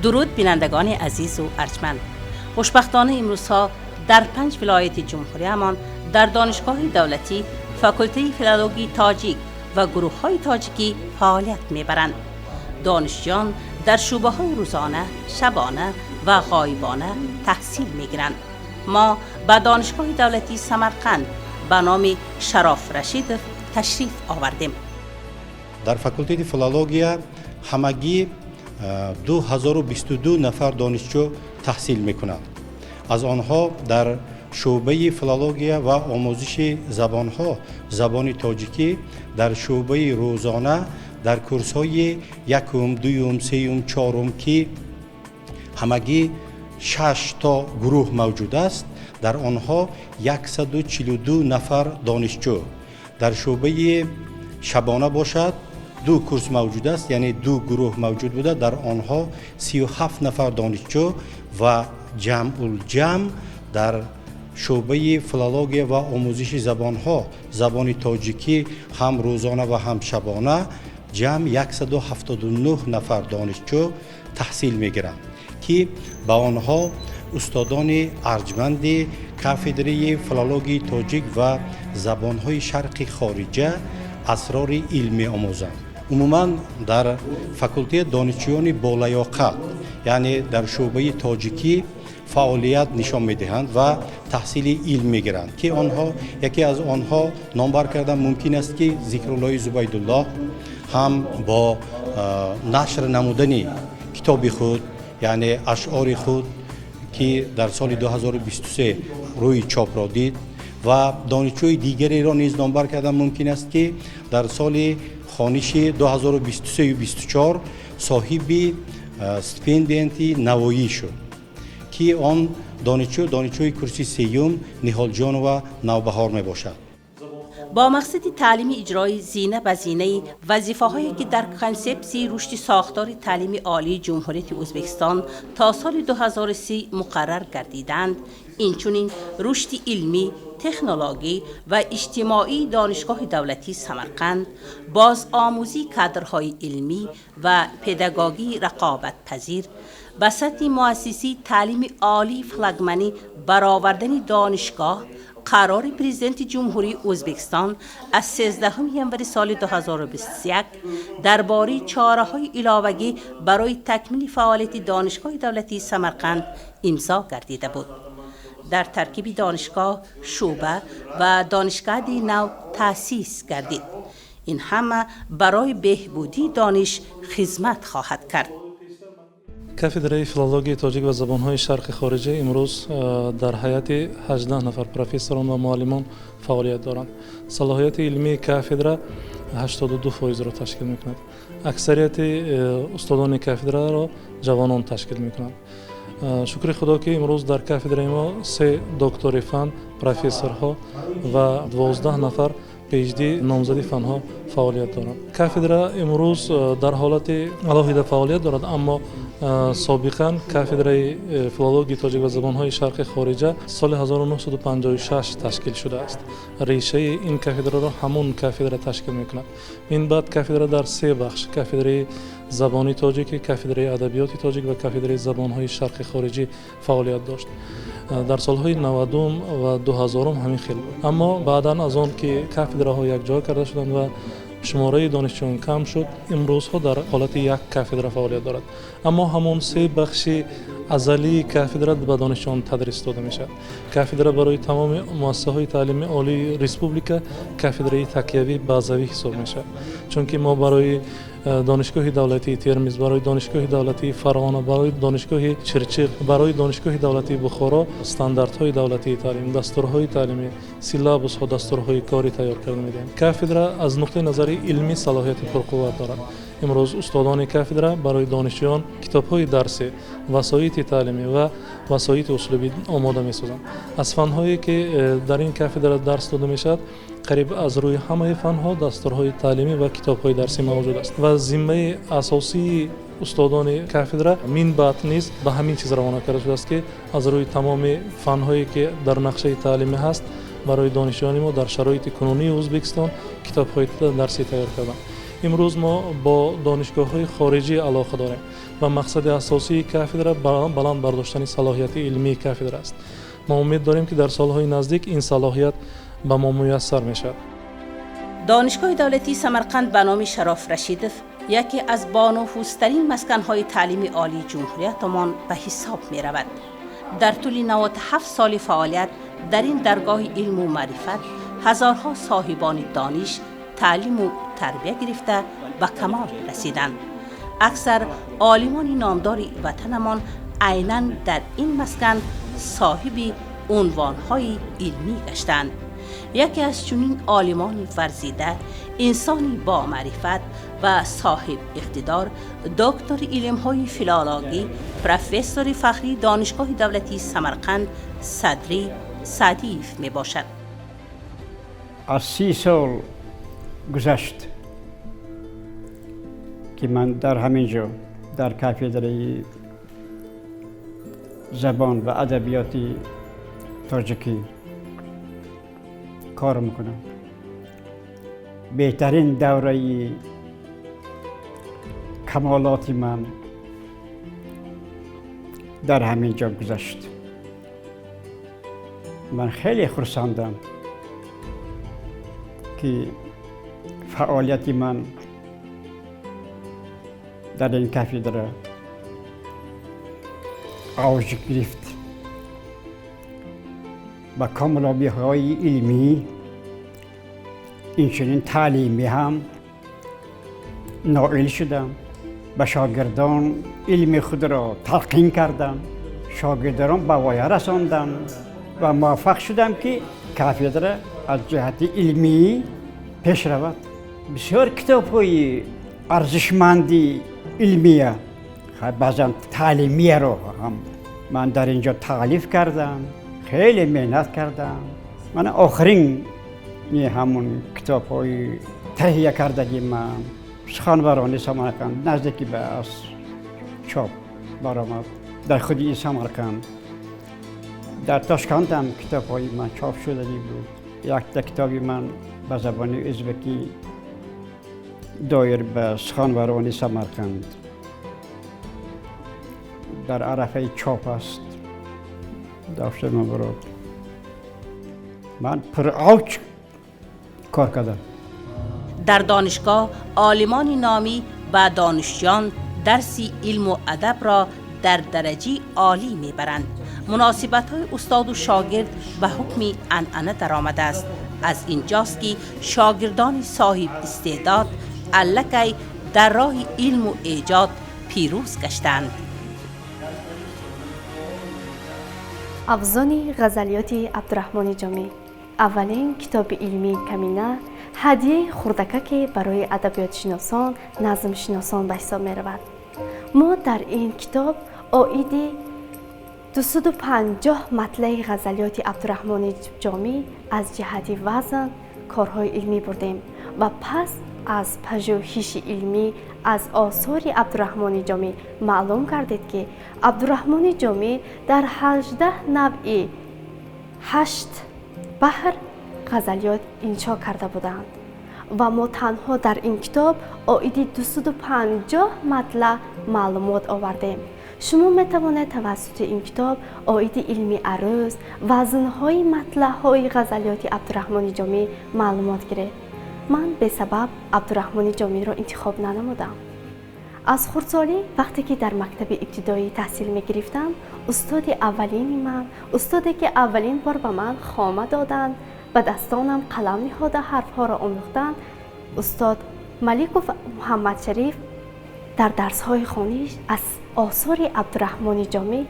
Дуруд, бинандагони азизу арҷманд! Хушбахтона, имрӯзҳо дар панҷ вилояти ҷумҳуриямон дар Донишгоҳи давлатӣ факултаи филологии тоҷик ва гурӯҳҳои тоҷикӣ фаъолият мебаранд. Донишҷӯён дар шӯъбаҳои рӯзона, шабона ва ғоибона таҳсил мегиранд. Мо ба Донишгоҳи давлатии Самарқанд ба номи Шароф Рашидов ташриф овардем. Дар факултети филология ҳамагӣ 2022 нафар донишҷӯ таҳсил мекунанд. Аз онҳо дар шӯъбаи филология ва омӯзиши забонҳо, забони тоҷикӣ, дар шӯъбаи рӯзона дар курсҳои якум, дуюм, сеюм, чорум, ки ҳамагӣ шаш то гурӯҳ мавҷуд аст, дар онҳо 142 нафар донишҷӯ, дар шӯъбаи шабона бошад, ду курс мавҷуд аст, яъне ду гурӯҳ мавҷуд буда, дар онҳо 37 нафар донишҷӯ ва ҷамъулҷамъ дар шӯъбаи филология ва омӯзиши забонҳо, забони тоҷикӣ, ҳам рӯзона ва ҳам шабона ҷамъ 179 нафар донишҷӯ таҳсил мегиранд, ки ба онҳо устодони арҷманди кафедраи филологияи тоҷик ва забонҳои шарқи хориҷа асрори илм меомӯзанд. Умуман, дар факултет донишҷӯёни болаёқат, яъне дар шӯъбаи тоҷикӣ фаъолият нишон медиҳанд ва таҳсили илм мегиранд, ки онҳо, яке аз онҳо номбар кардан мумкин аст, ки Зикруллои Зубайдуллоҳ ҳам бо нашр намудани китоби худ, яъне ашъори худ, ки дар соли 2023 рӯи чопро дид, ва донишҷӯи дигареро низ номбар кардан мумкин аст, ки дар соли хониши 2023-24 соҳиби стипендияти Навоӣ шуд, ки он донишҷӯ донишҷӯи курси сеюм Ниҳолҷонова Навбаҳор мебошад. Бо мақсади таълими иҷрои зина ба зинаи вазифаҳое, ки дар Консепсияи рушди сохтори таълими олии Ҷумҳурияти Ӯзбекистон то соли 2030 муқаррар гардиданд, инчунин рушди илмӣ, технологӣ ва иҷтимоии Донишгоҳи давлатии Самарқанд, бозомӯзии кадрҳои илмӣ ва педагогии рақобатпазир, ба сатҳи муассисаи таълими олии флагманӣ баровардани донишгоҳ, қарори Президенти Ҷумҳурии Ӯзбекистон аз 13 январи соли 2021 дар бораи чораҳои иловагӣ барои такмили фаъолияти Донишгоҳи давлатии Самарқанд имзо гардида буд. Дар таркиби донишгоҳ шӯъба ва донишкадаи нав таъсис гардид. Ин ҳама барои беҳбудии дониш хизмат хоҳад кард. Кафедраи филологияи тоҷик ва забонҳои шарқи хориҷа имрӯз дар ҳайати 18 нафар профессорон ва муаллимон фаъолият доранд. Салоҳияти илмии кафедра 82 фоизро ташкил мекунад. Аксарияти устодони кафедраро ҷавонон ташкил мекунанд. Шукри Худо, ки имрӯз дар кафедраи мо се доктори фан, профессорҳо ва 12 нафар PhD, номзади фанҳо фаъолият доранд. Кафедра имрӯз дар ҳолати алоҳида фаъолият дорад, аммо собиқан кафедраи филологияи тоҷик ва забонҳои шарқи хориҷа соли 1956 ташкил шудааст. Решаи ин кафедраро ҳамон кафедра ташкил мекунад. Мин баъд кафедра дар се бахш: кафедраи забони тоҷикӣ, кафедраи адабиёти тоҷик ва кафедраи забонҳои шарқи хориҷӣ фаъолият дошт. Дар солҳои 90-ум ва 2000-ум ҳамин хел буд, аммо баъдан аз он ки кафедраҳо якҷоя карда шуданд ва шумораи донишҷӯён кам шуд, имрӯзҳо дар ҳолати як кафедра фаъолият дорад, аммо ҳамон се бахши азалии кафедра ба донишҷӯён тадрис дода мешавад. Кафедра барои тамоми муассисаҳои таълими олии республика кафедраи такявӣ, базавӣ ҳисоб мешавад, чунки мо барои Донишгоҳи давлатии Термиз, барои Донишгоҳи давлатии Фарғона, барои Донишгоҳи Чирчиқ, барои Донишгоҳи давлатии Бухоро стандартҳои давлатии таълим, дастурҳои таълимӣ, силлабусҳо, дастурҳои корӣ тайёр карда медиҳем. Кафедра аз нуқтаи назари илмӣ салоҳияти пурқувват дорад. Имрӯз устодони кафедра барои донишҷӯён китобҳои дарсӣ, васоити таълимӣ ва васоити услубӣ омода месозанд. Аз фанҳое ки дар ин кафедра дарс дода мешавад, қариб аз рӯи ҳамаи фанҳо дастурҳои таълимӣ ва китобҳои дарсӣ мавҷуд аст ва зиммаи асосии устодони кафедра мин баъд низ ба ҳамин чиз равона карда шудааст, ки аз рӯи тамоми фанҳое ки дар нақшаи таълимӣ ҳаст, барои донишҷӯёни мо дар шароити кунунии Ӯзбекистон китобҳои дарсӣ тайёр карданд. Имрӯз мо бо донишгоҳҳои хориҷӣ алоқа дорем ва мақсади асосии кафедра баланд бардоштани салоҳияти илмии кафедра аст. Мо умед дорем, ки дар солҳои наздик ин салоҳият ба мо муяссар мешавад. Донишгоҳи давлатии Самарқанд ба номи Шароф Рашидов яке аз бонуфузтарин масканҳои таълими олии ҷумҳуриятамон ба ҳисоб меравад. Дар тӯли 97 соли фаъолият дар ин даргоҳи илму маърифат ҳазорҳо соҳибони дониш таълиму тарбия гирифта, ба камол расиданд. Аксар олимони номдори ватанамон айнан дар ин маскан соҳиби унвонҳои илмӣ гаштанд. Яке аз чунин олимони варзида, инсони бомаърифат ва соҳиб иқтидор, доктори илмҳои филологӣ, профессори фахрии Донишгоҳи давлатии Самарқанд Садрӣ Саъдиев мебошад. Аз 30 сол гузашт, ки ман дар ҳамин ҷо, дар кафедраи забон ва адабиёти тоҷикӣ кор мекунам. Беҳтарин давраи камолоти ман дар ҳамин ҷо гузашт. Ман хеле хурсандам, ки фаъолияти ман дар ин кафедра авҷ гирифт, ба комилобиҳои илмӣ, инчунин таълимӣ ҳам ноил шудам, ба шогирдон илми худро талқин кардам, шогирдонро ба воя расондам ва муваффақ шудам, ки кафедра аз ҷиҳати илмӣ пеш равад. Бисёр китобҳои арзишманди илмия, баъзан таълимияро ҳам ман дар ин ҷо таълиф кардам, хеле меҳнат кардам. Мана охирин ҳамун китобҳои таҳия кардаги ман, «Суханварони Самарқанд», наздики ба аз чоп баромад дар худи ин Самарқанд. Дар Тошкандам китобҳои ман чоп шудагӣ буд. Якта китоби ман ба забони ӯзбекӣ доир ба суханварони Самарқанд дар арафаи чоп аст. Дошта мабарод, ман пуравҷ кор кардам. Дар донишгоҳ олимони номӣ ба донишҷӯён дарси илму адабро дар дараҷаи олӣ мебаранд. Муносибатҳои устоду шогирд ба ҳукми анъана даромадааст. Аз инҷост, ки шогирдони соҳиб истеъдод аллакай дар роҳи илму эҷод пирӯз гаштанд. «Авзони ғазалиёти Абдураҳмони Ҷомӣ», аввалин китоби илмии камина, ҳадияи хурдакаке барои адабиётшиносон, назмшиносон ба ҳисоб меравад. Мо дар ин китоб оиди 250 матлаи ғазалиёти Абдураҳмони Ҷомӣ аз ҷиҳати вазн корҳои илмӣ бурдем ва пас аз пажӯҳиши илмӣ аз осори Абдураҳмони Ҷомӣ маълум гардид, ки Абдураҳмони Ҷомӣ дар 18 навъи ҳашт баҳр ғазалиёт иншо карда буданд ва мо танҳо дар ин китоб оиди 250 матлаъ маълумот овардем. Шумо метавонед тавассути ин китоб оиди илми аруз, вазнҳои матлаъҳои ғазалиёти Абдураҳмони Ҷомӣ маълумот гиред. Ман бесабаб Абдураҳмони Ҷомиро интихоб нанамудам. Аз хурдсолӣ, вақте ки дар мактаби ибтидоӣ таҳсил мегирифтам, устоди аввалини ман, устоде ки аввалин бор ба ман хома доданд, ба дастонам қалам ниҳода, ҳарфҳоро омӯхтанд, устод Маликов Муҳаммадшариф дар дарсҳои хониш аз осори Абдураҳмони Ҷомӣ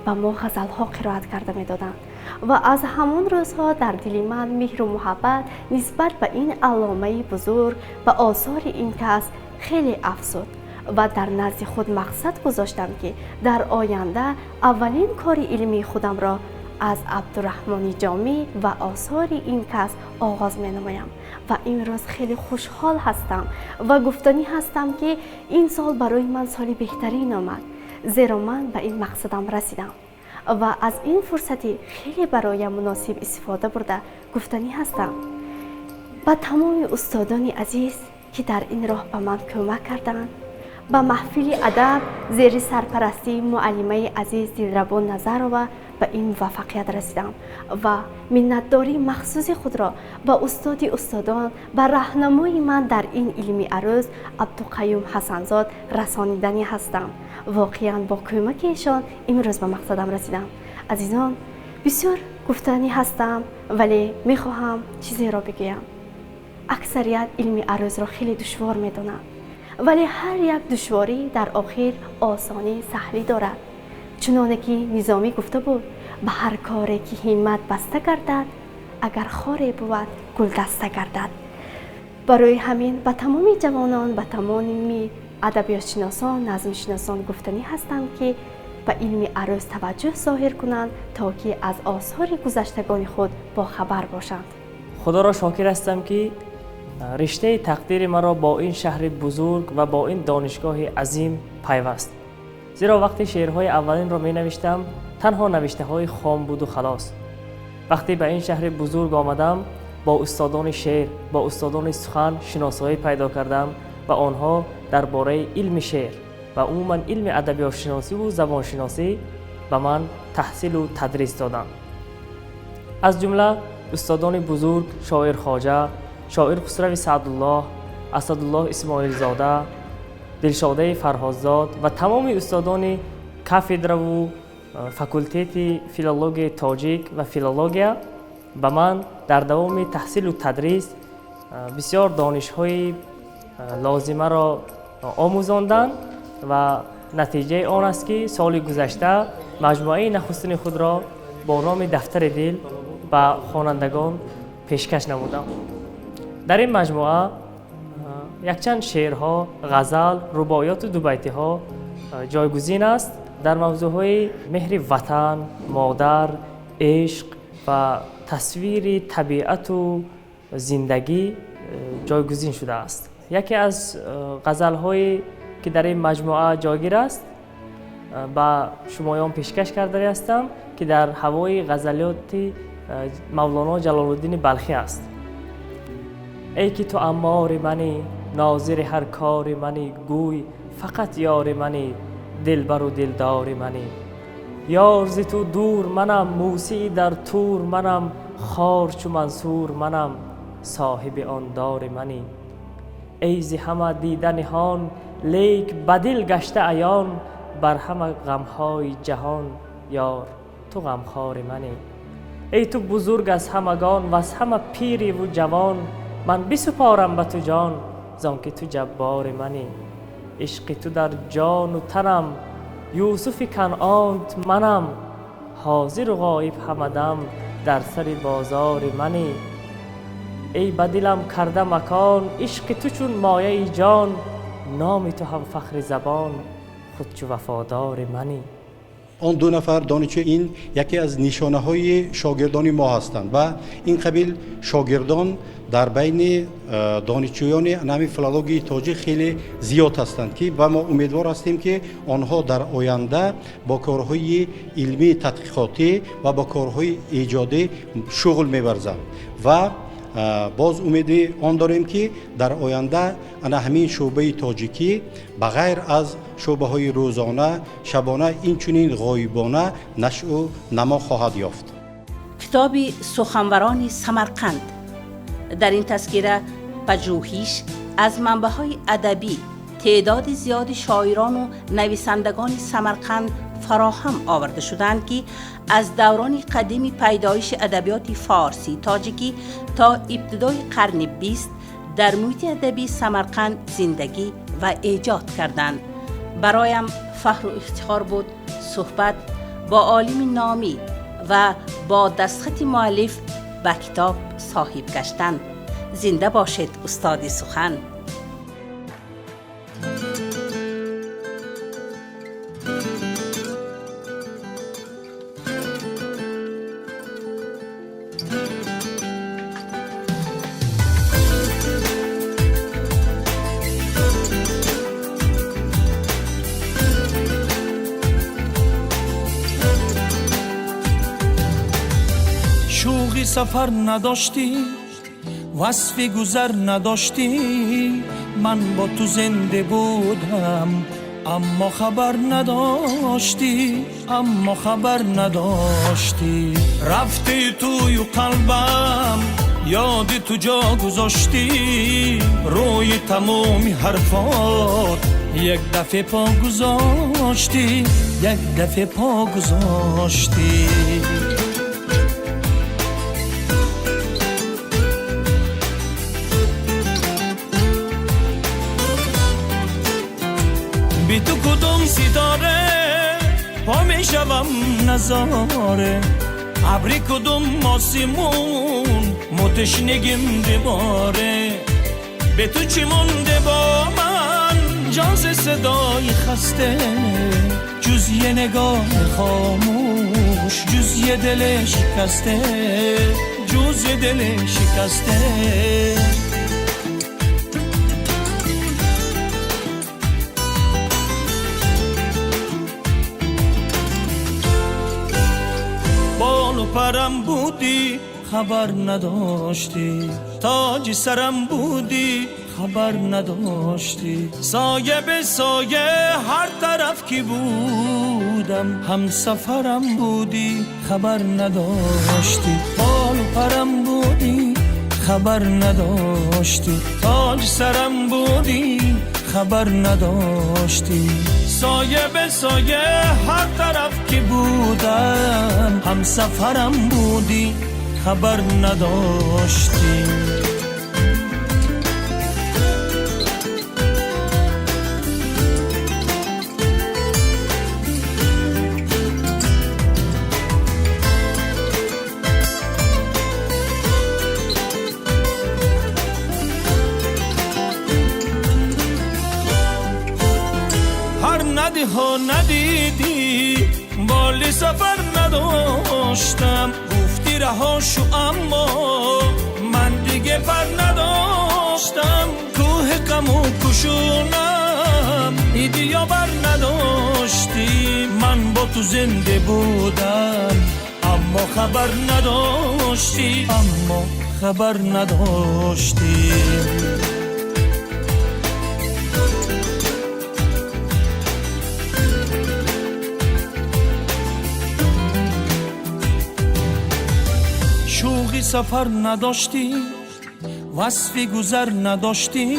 ба мо ғазалҳо қироат карда медоданд ва аз ҳамон рӯзҳо дар дили ман меҳру муҳаббат нисбат ба ин алломаи бузург, ба осори ин кас хеле афзуд ва дар назди худ мақсад гузоштам, ки дар оянда аввалин кори илмии худамро аз Абдураҳмони Ҷомӣ ва осори ин кас оғоз менамоям. Ва имрӯз хеле хушҳол ҳастам ва гуфтанӣ ҳастам, ки ин сол барои ман соли беҳтарин омад, зеро ман ба ин мақсадам расидам ва аз ин фурсати хеле бароям муносиб истифода бурда, гуфтанӣ ҳастам ба тамоми устодони азиз. Ки дар ин роҳ ба ман кӯмак карданд. Ба маҳфили адаб зери сарпарастии муаллимаи азиз Дилрабон Назарова ба ин муваффақият расидам ва миннатдории махсуси худро ба устоди устодон, ба раҳнамои ман дар ин илми аруз Абдуқаюм Ҳасанзод расониданӣ ҳастам. Воқеан, бо кӯмаки эшон имрӯз ба мақсадам расидам. Азизон, бисёр гуфтанӣ ҳастам, вале мехоҳам чизеро бигӯям. Аксарият илми арӯзро хеле душвор медонанд, вале ҳар як душворӣ дар охир осонӣ, саҳлӣ дорад. Чуноне ки Низомӣ гуфта буд: ба ҳар коре ки ҳиммат баста гардад, агар хоре бувад, гулдаста гардад. Барои ҳамин ба тамоми ҷавонон, ба тамоми адабиётшиносон, назмшиносон гуфтанӣ ҳастам, ки ба илми арӯз таваҷҷӯҳ зоҳир кунанд, то ки аз осори гузаштагони худ бохабар бошанд. Худоро шокир ҳастам, ки риштаи тақдири маро бо ин шаҳри бузург ва бо ин донишгоҳи азим пайваст, зеро вақте шеърҳои аввалинро менавиштам, танҳо навиштаҳои хом буду халос. Вақте ба ин шаҳри бузург омадам, бо устодони шеър, бо устодони сухан шиносоӣ пайдо кардам ва онҳо дар бораи илми шеър ва умуман илми адабиётшиносиву забоншиносӣ ба ман таҳсилу тадрис доданд. Аз ҷумла устодони бузург шоир Хоҷа, шоир Хусрави Саъдуллоҳ, Асадуллоҳ Исмоилзода, Дилшодаи Фарҳодзод ва тамоми устодони кафедраву факултети филологияи тоҷик ва филология ба ман дар давоми таҳсилу тадрис бисёр донишҳои лозимаро омӯзонданд ва натиҷаи он аст, ки соли гузашта маҷмӯаи нахустини худро бо номи «Дафтари дил» ба хонандагон пешкаш намудам. Дар ин маҷмӯа якчанд шеърҳо, ғазал, рубоиёту дубайтиҳо ҷойгузин аст дар мавзӯъҳои меҳри ватан, модар, ишқ ва тасвири табиату зиндагӣ ҷойгузин шудааст. Яке аз ғазалҳое ки дар ин маҷмӯа ҷойгир аст, ба шумоён пешкаш карданӣ ҳастам, ки дар ҳавои ғазалиёти Мавлоно Ҷалолуддини Балхӣ аст. Эй ки ту аммори манӣ, нозири ҳар кори манӣ, гӯй фақат ёри манӣ, дилбару дилдори манӣ. Ёр, зи ту дур манам, мӯсии дар тур манам, хор чу Мансур манам, соҳиби он дори манӣ. Эй зи ҳама дида ниҳон, лейк ба дил гашта аён, бар ҳама ғамҳои ҷаҳон, ёр, ту ғамхори манӣ. Эй ту бузург аз ҳамагон ва аз ҳама пириву ҷавон, ман бисупорам ба ту ҷон, зон ки ту ҷаббори манӣ. Ишқи ту дар ҷону танам, Юсуфи Канъонт манам, ҳозиру ғоиб ҳамадам дар сари бозори манӣ. Эй ба дилам карда макон ишқи ту чун мояи ҷон, номи ту ҳам фахри забон, худ чу вафодори манӣ. Он ду нафар донишҷӯ ин яке аз нишонаҳои шогирдони мо ҳастанд ва ин қабил шогирдон дар байни донишҷӯёни нами филологияи тоҷик хеле зиёд ҳастанд, ки ва мо умедвор ҳастем, ки онҳо дар оянда бо корҳои илмии тадқиқотӣ ва бо корҳои эҷодӣ шуғл меварзанд ва боз умеди он дорем, ки дар оянда ана ҳамин шӯъбаи тоҷикӣ ба ғайр аз шӯъбаҳои рӯзона, шабона, инчунин ғоибона нашъу намо хоҳад ёфт. Китоби «Суханварони Самарқанд». Дар ин тазкира пажӯҳиш аз манбаъҳои адабӣ теъдоди зиёди шоирону нависандагони Самарқанд фароҳам оварда шудаанд, ки аз даврони қадими пайдоиши адабиёти форсӣ тоҷикӣ то ибтидои қарни 20 дар муҳити адабии Самарқанд зиндагӣ ва эҷод карданд. Бароям фахру ифтихор буд суҳбат бо олими номӣ ва бо дастхати муаллиф ба китоб соҳиб гаштан. Зинда бошед, устоди сухан! Шӯғи сафар надоштӣ, васфи гузар надоштӣ. من با تو زنده بودم اما خبر نداشتی، اما خبر نداشتی. رفتی توی قلبم یاد تو جا گذاشتی، روی تمام حرفات یک دفعه پا گذاشتی، یک دفعه پا گذاشتی. بی تو کدوم ستاره پا میشوم نظاره، ابری کدوم آسمون متشنگیم دوباره. به تو چی مونده با من جان ز صدای خسته، جز یه نگاه خاموش، جز یه دل شکسته، جز یه دل شکسته. پرم بودی خبر نداشتی، تاج سرم بودی خبر نداشتی. سایه به سایه هر طرف که بودم هم سفرم بودی خبر نداشتی. بال و پرم بودی خبر نداشتی، تاج سرم بودی خبر نداشتی. سایه به سایه هر طرف که بودم هم سفرم بودی خبر نداشتی. ها ندیدی بالی سفر نداشتم، گفتی رها شو اما من دیگه پر نداشتم. کوه غم و کشونم ایدیا بر نداشتی، من با تو زنده بودم اما خبر نداشتی، اما خبر نداشتی. شوقی سفر نداشتی، وصفی گذر نداشتی،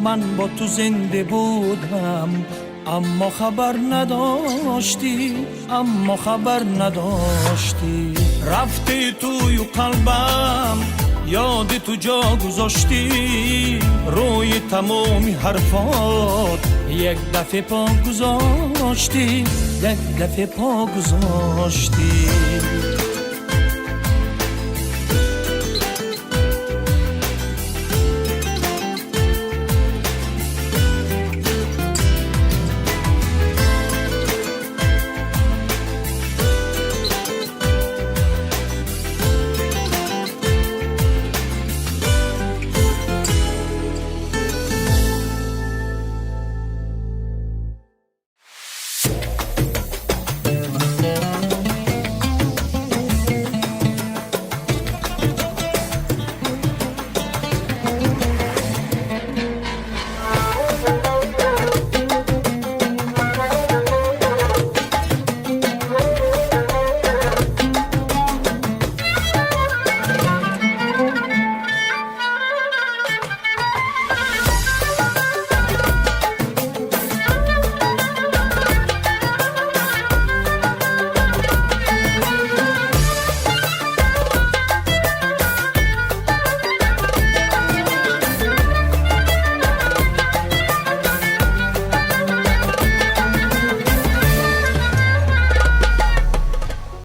من با تو زنده بودم اما خبر نداشتی، اما خبر نداشتی. رفتی توی قلبم یاد تو جا گذاشتی، روی تمام حرفات یک دفعه پا گذاشتی، یک دفعه پا گذاشتی.